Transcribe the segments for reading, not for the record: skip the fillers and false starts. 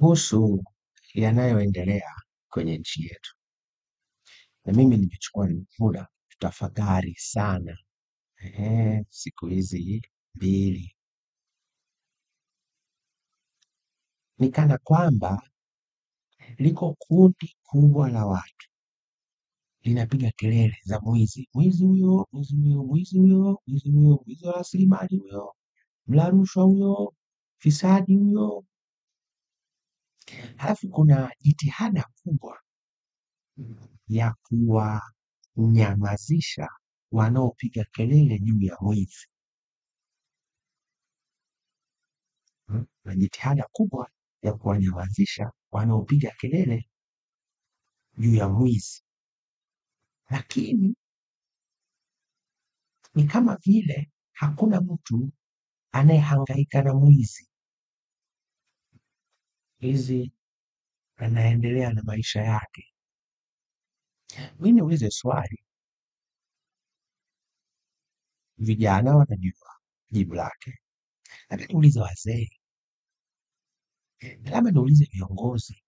Kuhusu yanayoendelea kwenye nchi yetu, na mimi nimechukua muda kutafakari sana siku hizi mbili, ni kana kwamba liko kundi kubwa la watu linapiga kelele za mwizi, mwizi huyo, mwizi huyo, mwizi huyo, mwizi huyo, mwizi wa rasilimali huyo, mla rushwa huyo, fisadi huyo. Halafu kuna jitihada kubwa ya kuwanyamazisha wanaopiga kelele juu ya mwizi. Na jitihada kubwa ya kuwanyamazisha wanaopiga kelele juu ya mwizi, lakini ni kama vile hakuna mtu anayehangaika na mwizi. Mwizi anaendelea na maisha yake. Mi niulize swali, vijana wanajua jibu lake, lakini niulize wazee, labda niulize viongozi,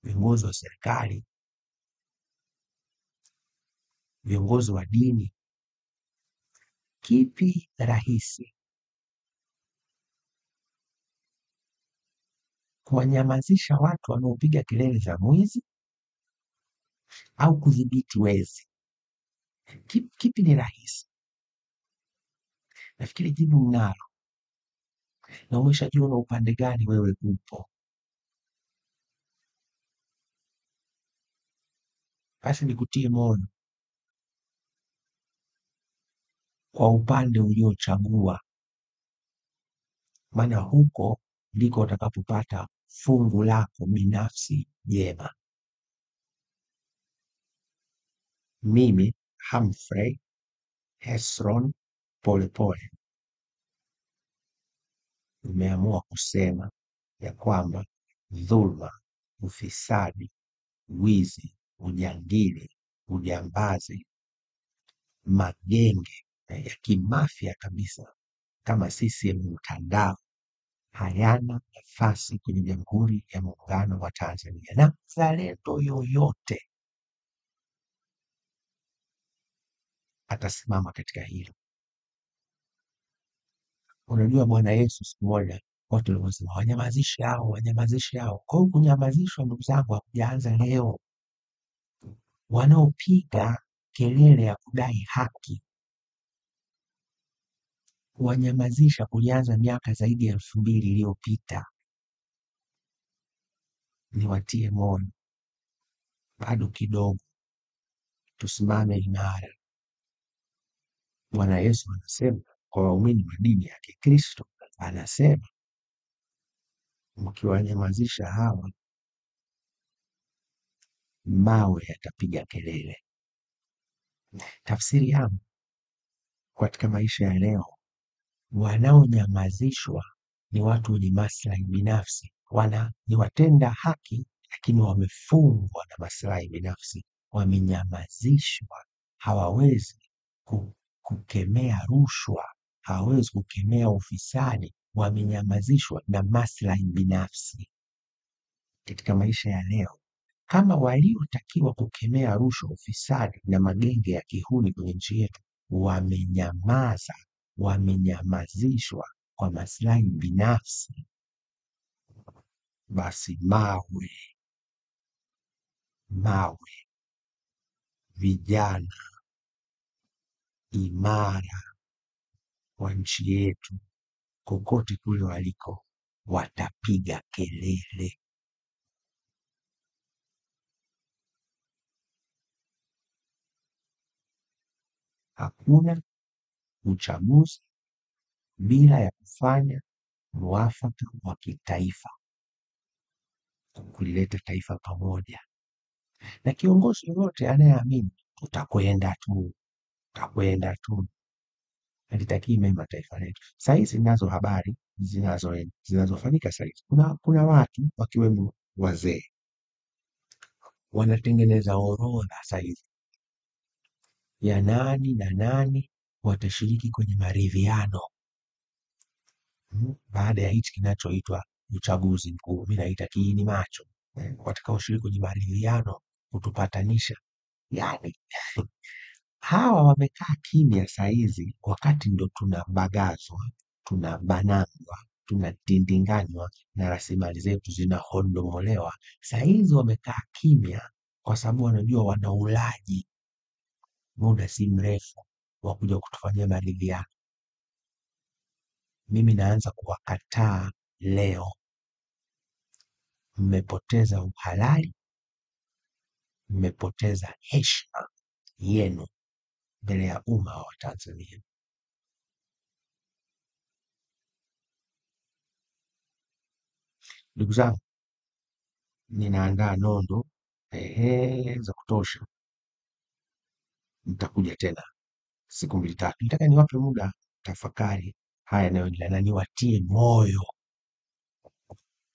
viongozi wa serikali, viongozi wa dini, kipi rahisi, kuwanyamazisha watu wanaopiga kelele za mwizi au kudhibiti wezi? Kipi ni rahisi? Nafikiri jibu mnalo na umeshajua na upande gani wewe upo. Basi nikutie moyo kwa upande uliochagua, maana huko ndiko utakapopata fungu lako binafsi jema. Mimi Humphrey Hesron Polepole nimeamua kusema ya kwamba dhulma, ufisadi, wizi, ujangili, ujambazi, magenge ya kimafia kabisa kama CCM mtandao hayana nafasi kwenye Jamhuri ya Muungano wa Tanzania, na mzalendo yoyote atasimama katika hilo. Unajua, Bwana Yesu siku moja watu waliposema wanyamazishe hao, wanyamazishe hao. Kwa hiyo kunyamazishwa, ndugu zangu, hakujaanza leo. Wanaopiga kelele ya kudai haki kuwanyamazisha kulianza miaka zaidi ya 2000 iliyopita. Niwatie moyo, bado kidogo, tusimame imara. Bwana Yesu anasema kwa waumini wa dini ya Kikristo, anasema mkiwanyamazisha hawa, mawe yatapiga kelele. Tafsiri yangu katika maisha ya leo, wanaonyamazishwa ni watu wenye maslahi binafsi, wana ni watenda haki, lakini wamefungwa na maslahi binafsi, wamenyamazishwa, hawawezi kukemea rushwa, hawawezi kukemea ufisadi, wamenyamazishwa na maslahi binafsi. Katika maisha ya leo, kama waliotakiwa kukemea rushwa, ufisadi na magenge ya kihuni kwenye nchi yetu wamenyamaza, wamenyamazishwa kwa maslahi binafsi, basi mawe, mawe, vijana imara wa nchi yetu kokote kule waliko watapiga kelele. Hakuna uchaguzi bila ya kufanya muafaka wa kitaifa, kulileta taifa pamoja. Na kiongozi yoyote anayeamini tutakwenda tu, tutakwenda tu, halitakii mema taifa letu. Saa hizi ninazo habari zinazofanyika saa hizi, kuna watu wakiwemo wazee wanatengeneza orodha saa hizi ya nani na nani watashiriki kwenye maridhiano baada ya hichi kinachoitwa uchaguzi mkuu, mimi naita kiini macho, watakaoshiriki kwenye maridhiano kutupatanisha. Yani hawa wamekaa kimya saizi, wakati ndo tunabagazwa, tunabanangwa, tunatindinganywa na rasilimali zetu zinahondomolewa. Saizi wamekaa kimya kwa sababu wanajua wana ulaji muda si mrefu wa kuja kutufanyia maridhiano. Mimi naanza kuwakataa leo. Mmepoteza uhalali, mmepoteza heshima yenu mbele ya umma wa Tanzania. Ndugu zangu, ninaandaa nondo za kutosha. Nitakuja tena siku mbili tatu. Nataka niwape muda tafakari haya yanayoendelea na niwatie moyo.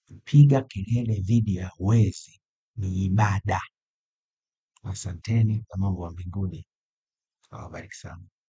Kupiga kelele dhidi ya wezi ni ibada. Asanteni na Mungu wa mbinguni awabariki sana.